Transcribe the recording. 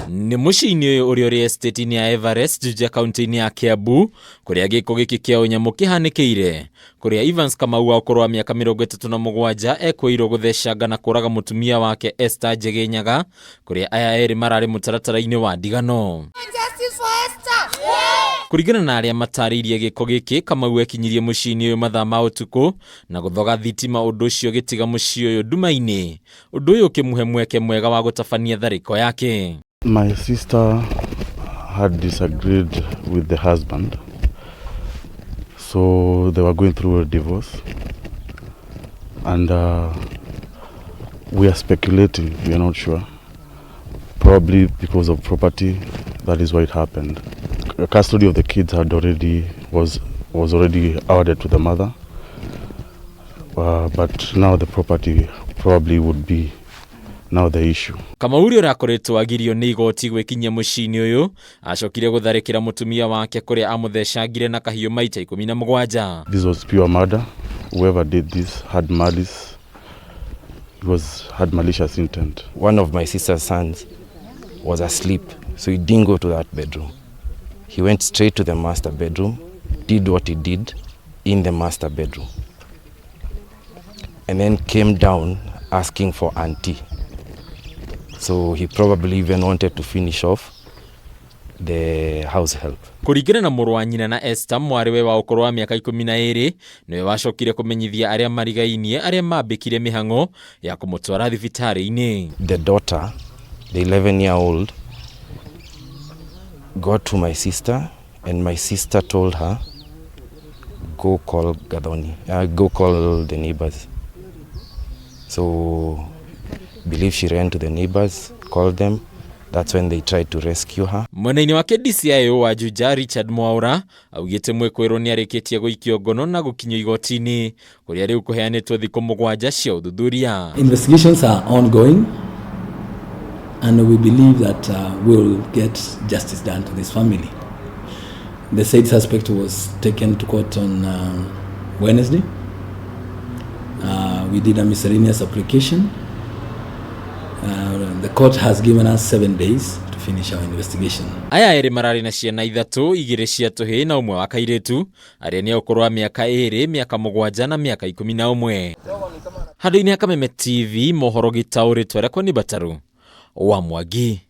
Nĩ mũciĩ-inĩ ũyũ ũrĩa ũrĩ estate-inĩ ya Everest, Juja, kaunti-inĩ ya Kiambu, kũrĩa gĩko gĩkĩ kĩa ũnyamũ kĩhanĩkĩire, kũrĩa Evans Kamau wa ũkũrũ wa mĩaka 37 ekwĩirwo gũthecanga na kũraga mũtumia wake Esther Njegĩ Nyaga, kũrĩa aya erĩ mararĩ mũtaratara-inĩ wa ndigano. Kũringana na arĩa matarĩirie gĩko gĩkĩ, Kamau ekinyirie mũciĩ-inĩ ũyũ mathaa ma ũtukũ na gũthoga thitima, ũndũ ũcio ũgĩtiga mũciĩ ũyũ nduma-inĩ. Ũndũ ũyũ ũkĩmũhe mweke mwega wa gũtabania tharĩko yake. My sister had disagreed with the husband, so they were going through a divorce, and we are speculating, we are not sure. Probably because of property, that is why it happened. Custody of the kids had already was already awarded to the mother, but now the property probably would be now the issue. Kamau ũrĩa ũrakoretwo agirio nĩ igoti gwĩkinyia mũciĩ-inĩ ũyũ acokire gũtharĩkĩra mũtumia wake kũrĩa amũthecangire na kahiũ maita 17. This was pure murder. Whoever did this had malice. It was had malicious intent. One of my sister's sons was asleep, so he didn't go to that bedroom. He went straight to the master bedroom, did what he did in the master bedroom, and then came down asking for auntie. So he probably even wanted to finish off the house help. Kũringana na mũrũ wa nyina na Esther, mwarĩ we wa ũkũrũ wa mĩaka 12 nĩwe wacokire kũmenyithia arĩa marigainie arĩa mambĩkire mĩhang'o ya kũmũtwara thibitarĩ-inĩ. The daughter, the 11-year-old, got to my sister, and my sister told her, "Go call Gadoni, go call the neighbors." So, believe she ran to the neighbors, called them. That's when they tried to rescue her. Mwena-inĩ wake DCIO wa Juja Richard Mwaura augĩte mwĩkũĩrwo nĩ arĩkĩtie gũikio ngono na gũkinyio igoti-inĩ kũrĩa rĩu kũheanĩtwo thikũ 7 cia ũthuthuria. Investigations are ongoing and we believe that we'll get justice done to this family. The said suspect was taken to court on Wednesday. We did a miscellaneous application. The court has given us 7 days to finish our investigation. Aya erĩ mararĩ na ciana ithatũ, igĩrĩ cia tũhĩĩ na ũmwe wa kairĩtu, arĩa nĩ a ũkũrũ wa mĩaka 2, mĩaka 7 na mĩaka 11. Handũ-inĩ ha Kameme TV, mohoro gĩtaũrĩtwo arekwo nĩ Bataru wa Mwangi.